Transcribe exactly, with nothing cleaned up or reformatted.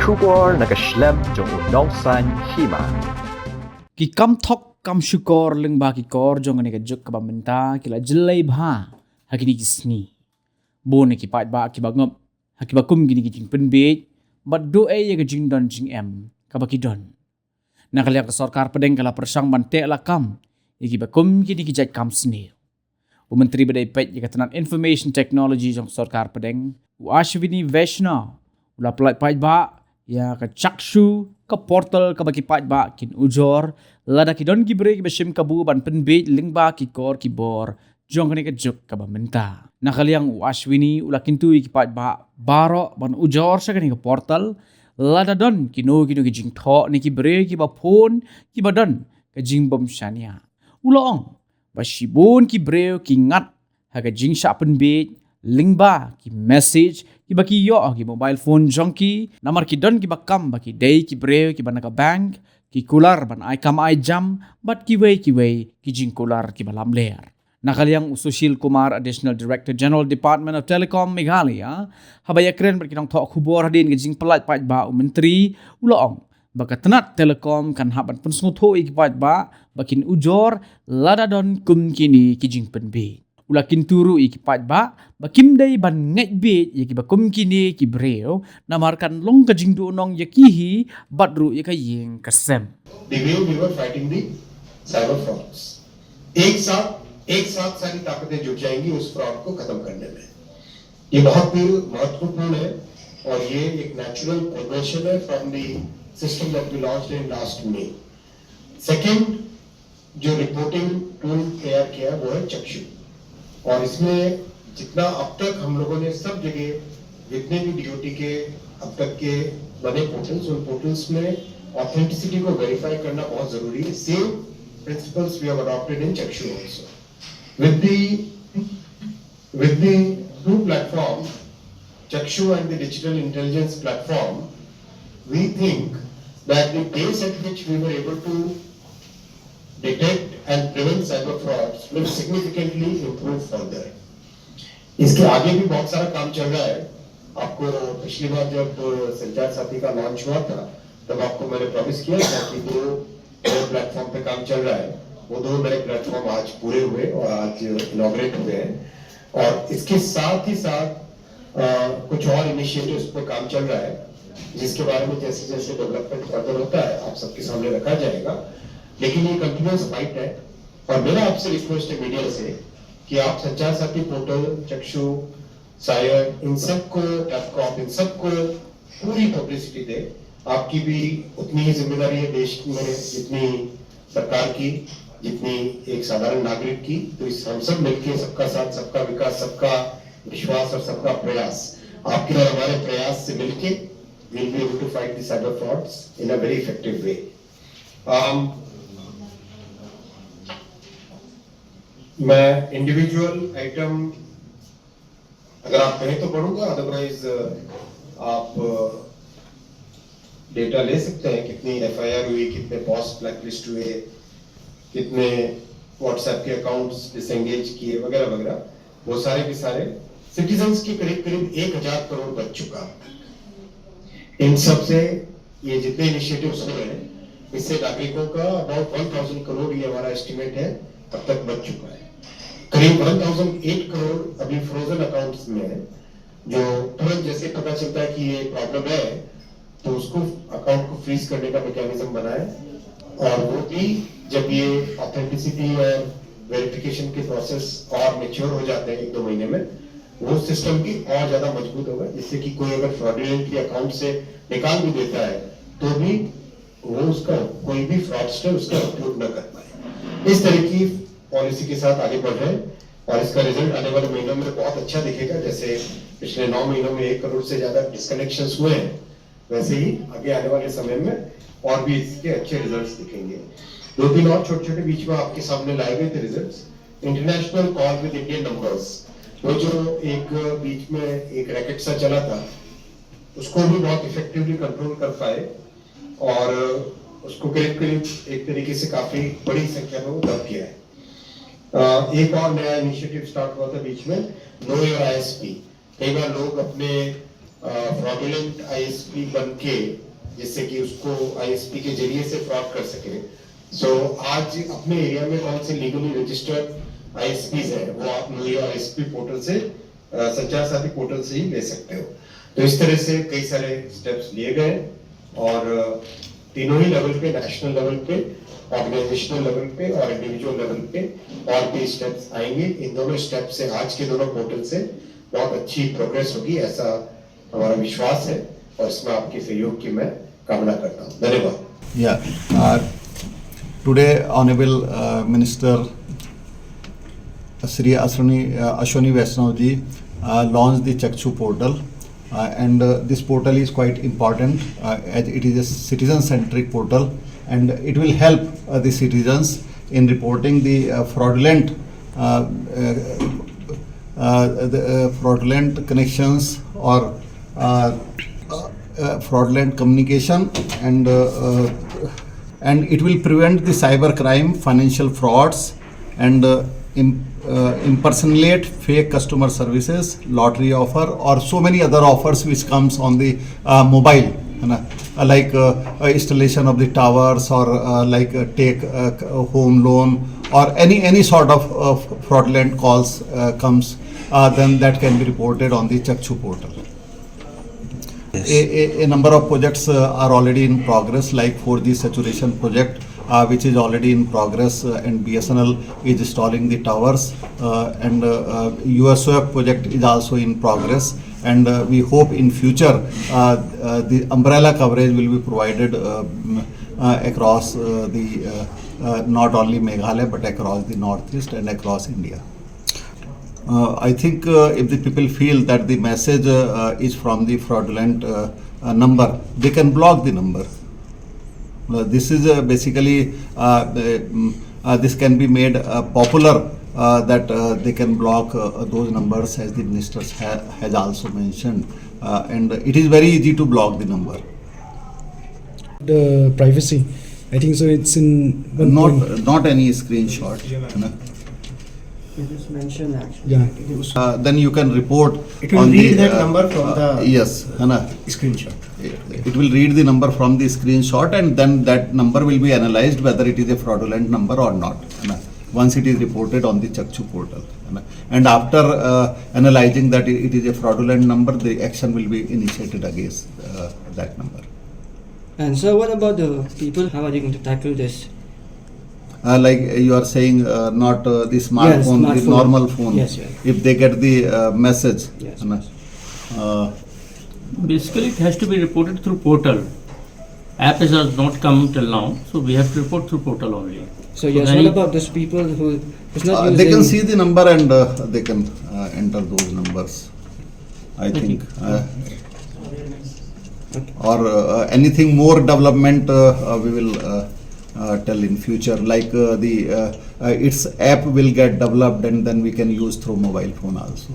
Khubor na ka shlem jong u nongsaiñ hima. Ki kam thok kam shukor lyngba ki kor jong kane ka juk kaba mynta ki la jyllei bha ha kine ki sngi. Bun ki paidbah kiba ngop ha kiba kum kine ki jingpynbiej bad duh ei ïa ka jingdon jingem kaba ki don. Na ka liang ka sorkar pdeng ka la pyrshang ban teh lakam ïa kiba kum kine ki jait kam sniew. U Myntri ba dei peit ïa ka tnat Information Technology jong sorkar pdeng, u Ashwini Vaishnaw, u la pyllait paidbah ïa ka Chakshu, ka portal kaba ki paidbah kin ujor lada ki don ki briew kiba shim kabu ban pynbiej lyngba ki kor ki bor jong kane ka juk kaba mynta. Na ka liang u Ashwini u la kyntu ïa ki paidbah baroh ban ujor sha kane ka portal lada don kino kino ki jingthoh ne ki briew kiba phone kiba don ka jingbym shaniah. U la ong ba shibun ki briew ki ngat ha ka jingshah pynbiej lyngba ki message kiba ki ïoh ha ki mobile phone jong ki, namar ki don kiba kam ba ki dei ki briew kiba na ka bank, ki kular ban ai kam ai jam bad kiwei kiwei ki jingkular kiba lamler. Na ka liang u Sushil Kumar, Additional Director General, Department of Telecom, Meghalaya, haba ïakren bad ki nongthoh khubor hadien ka jingpyllait paidbah u Myntri, u la ong ba ka tnat Telecom kan hap ban pynsngewthuh ïa ki paidbah ba kin ujor lada don kum kine ki jingpynbiej. U la kyntu ruh ïa ki paidbah ba kim dei ban ngeit biej ïa kiba kum kine ki briew, namar kan long ka jingduhnong ïa ki hi bad ruh ïa ka ïing ka sem. The way we were fighting the cyber frauds. एक साथ एक साथ सारी ताकतें जुट जाएंगी उस फ्रॉड को खत्म करने में। ये बहुत ही महत्वपूर्ण है और ये एक नेचुरल प्रोग्रेशन है from the system that we launched in last May. सेकंड, जो रिपोर्टिंग टूल तैयार किया है वो है चक्षु। और इसमें जितना अब तक हम लोगों ने सब जगह जितने भी डीओटी के अब तक के बने पोर्टल्स, उन पोर्टल्स में ऑथेंटिसिटी को वेरीफाई करना बहुत जरूरी है। Same principles we have adopted in Chakshu also. With the with the two platform, Chakshu and the digital intelligence platform, we think that the pace at which we were able to detect and prevent cyber frauds will significantly improve further. इसके आगे भी बहुत सारा काम चल रहा है। आपको पिछली बार जब संचार साथी का लॉन्च हुआ था, तब आपको मैंने प्रॉमिस किया था कि दो नए प्लेटफॉर्म पे काम चल रहा है। वो दो नए प्लेटफॉर्म आज पूरे हुए और आज इनॉग्रेट हुए हैं। और इसके साथ ही साथ अ, कुछ और इनिशिएटिव्स पे काम चल रहा है, जिसके बारे में जैसे जैसे डेवलपमेंट फर्दर होता है, आप सबके सामने रखा जाएगा। लेकिन ये कंटिन्यूअस फाइट है और मेरा आपसे रिक्वेस्ट है मीडिया से कि आप संचार साथी पोर्टल, चक्षु, सायर, इन सबको, डॉट कॉम, इन सबको पूरी पब्लिसिटी दें। आपकी भी उतनी ही जिम्मेदारी है देश में जितनी सरकार की, जितनी एक साधारण नागरिक की। तो इस हम सब मिलके सबका साथ, सबका विकास, सबका विश्वास और सबका प्रयास, आपके और हमारे प्रयास से मिलके we'll be able to fight the cyber frauds in a very effective way. Um, मैं इंडिविजुअल आइटम अगर आप कहें तो पढ़ूंगा, अदरवाइज आप डेटा ले सकते हैं, कितनी एफआईआर हुई, कितने पॉस ब्लैकलिस्ट हुए, कितने व्हाट्सएप के अकाउंट्स डिसएंगेज किए वगैरह वगैरह। वो सारे के सारे सिटीजन्स के करीब करीब एक हजार करोड़ बच चुका है। इन सब से ये जितने इनिशिएटिव्स हुए हैं, इससे नागरिकों का अबाउट वन थाउजेंड करोड़, ये हमारा एस्टिमेट है, अब तक बच चुका है। करीब वन थाउजेंड एट करोड़ अभी फ्रोजन अकाउंट्स में है, जो तुरंत जैसे पता चलता है कि ये प्रॉब्लम है तो उसको अकाउंट को फ्रीज करने का मैकेनिज्म बनाए, और वो भी जब ये ऑथेंटिसिटी और वेरिफिकेशन के प्रोसेस और मैच्योर हो जाते हैं एक दो महीने में, वो सिस्टम भी और ज्यादा मजबूत होगा, जिससे कि कोई अगर फ्रॉडुलेंटली अकाउंट से निकाल भी देता है तो भी वो उसका, कोई भी फ्रॉडस्टर उसका उपयोग न कर पाए। इस तरह की पॉलिसी के साथ आगे बढ़ रहे हैं और इसका रिजल्ट आने वाले महीनों में बहुत अच्छा दिखेगा। जैसे पिछले नौ महीनों में एक करोड़ से ज्यादा डिस्कनेक्शंस हुए हैं, वैसे ही आगे आने वाले समय में और भी इसके अच्छे रिजल्ट्स दिखेंगे। दो तीन और छोटे छोटे बीच में आपके सामने लाए गए थे रिजल्ट्स। इंटरनेशनल कॉल विद इंडियन नंबर्स, वो जो एक बीच में एक रैकेट सा चला था, उसको भी बहुत इफेक्टिवली कंट्रोल कर पाए और उसको करीब करीब एक तरीके से काफी बड़ी संख्या में वो दब गया है। अ, एक और नया इनिशिएटिव स्टार्ट हुआ था बीच में, नो योर आईएसपी। कई बार लोग अपने फ्रॉडुलेंट आईएसपी बन के, जिससे कि उसको आईएसपी के जरिए से फ्रॉड कर सके। सो आज अपने एरिया में कौन से लीगली रजिस्टर्ड आईएसपीज हैं, वो आप नो योर आईएसपी पोर्टल से, अ, संचार साथी पोर्टल से ही ले सकते हो। तो इस तरह से कई सारे स्टेप्स लिए गए और, अ, तीनों ही लेवल पे, नेशनल लेवल पे, ऑर्गेनाइजेशनल लेवल पे और इंडिविजुअल लेवल पे और भी स्टेप्स आएंगे। इन दोनों स्टेप से, आज के दोनों पोर्टल से बहुत अच्छी प्रोग्रेस होगी, ऐसा हमारा विश्वास है और इसमें आपके सहयोग की मैं कामना करता हूँ। धन्यवाद। Yeah. Uh, today, Honorable uh, Minister Shri Ashwini, uh, Ashwini Vaishnaw ji uh, launched the Chakshu portal, uh, and uh, this portal is quite important uh, as it is a citizen-centric portal, and it will help uh, the citizens in reporting the uh, fraudulent uh, uh, uh, the, uh, fraudulent connections or uh, uh, uh, fraudulent communication, and uh, uh, and it will prevent the cyber crime, financial frauds, and uh, im- uh, impersonate fake customer services, lottery offer, or so many other offers which comes on the uh, mobile, you know, uh, like uh, uh, installation of the towers, or uh, like uh, take uh, c- a home loan, or any any sort of uh, fraudulent calls uh, comes, uh, then that can be reported on the Chakshu portal. A, a, a number of projects uh, are already in progress, like four G saturation project, uh, which is already in progress, uh, and B S N L is installing the towers, uh, and uh, uh, U S O F project is also in progress, and uh, we hope in future uh, uh, the umbrella coverage will be provided uh, mm, uh, across uh, the uh, uh, not only Meghalaya but across the Northeast and across India. Uh, I think uh, if the people feel that the message uh, uh, is from the fraudulent uh, uh, number, they can block the number. Uh, this is uh, basically uh, uh, mm, uh, this can be made uh, popular uh, that uh, they can block uh, uh, those numbers, as the minister ha- has also mentioned, uh, and it is very easy to block the number. The privacy. I think so. It's in one Not point. Not any screenshot. You know. You just mentioned actually. Yeah. Uh, then you can report. It will On read the, that uh, number from uh, the yes, है ना? Screenshot. It will read the number from the screenshot, and then that number will be analyzed whether it is a fraudulent number or not, है ना? Once it is reported on the Chakshu portal, है ना? And after uh, analyzing that it is a fraudulent number, the action will be initiated against uh, that number. And sir, what about the people? How are you going to tackle this? Uh, like uh, you are saying, uh, not uh, the smartphone, the smartphone. Normal phone. Yes, yes. If they get the uh, message, Yes. है ना? Uh, Basically, it has to be reported through portal. App is has not come till now, so we have to report through portal only. So yes, then what you- about those people who who's not uh, using? They can see the number and uh, they can uh, enter those numbers, I think. Uh, or uh, anything more development, uh, uh, we will uh, uh, tell in future. Like uh, the uh, uh, its app will get developed, and then we can use through mobile phone also.